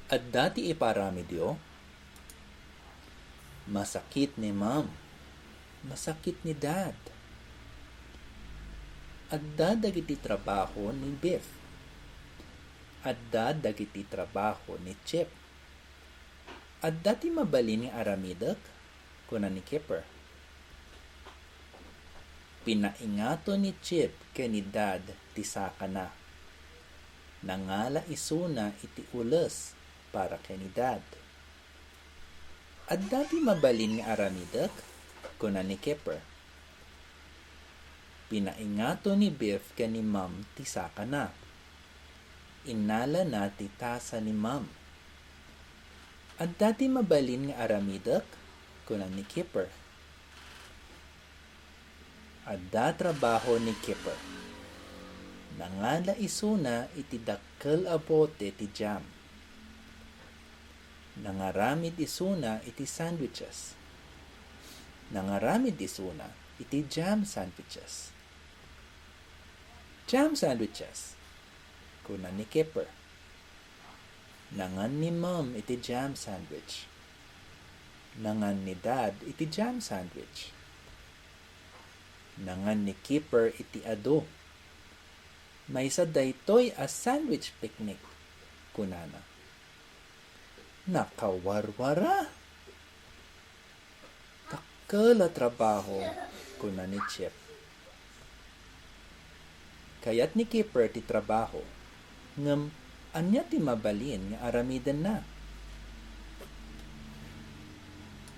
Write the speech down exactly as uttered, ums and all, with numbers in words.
Adda ti iparamidyo? Masakit ni Ma'am. Masakit ni Dad. Adda dagiti trabaho ni Biff. Adda dagiti trabaho ni Chip. Adda ti mabalin nga aramidek? Kuna ni Kipper. Pinaingato ni Chip ken ni Dad ti sakana. Nangala isuna iti ules para ken ni Dad. Adda ti mabalin nga aramidek? Kuna ni Kipper. Pinaingato ni Biff ken ni Ma'am ti sakana. Innalana ti tasa ni Ma'am. Adda ti mabalin nga aramidek? Kuna ni Kipper. Adda trabaho ni Kipper. Nangala isuna iti dakkel a bote ti jam. Nangaramid isuna iti sandwiches. Nangaramid isuna iti jam sandwiches. Jam sandwiches, kuna ni Kipper. Nangan ni Ma'am iti jam sandwich. Nangan ni Dad iti jam sandwich. Nangan ni Kipper iti adu. Maysa daytoy a sandwich picnic, kunana. Nakawarwara! Dakkel a trabaho, kuna ni Chip. Kayat ni Kipper ti trabaho, ngem ania ti mabalin nga aramidenna?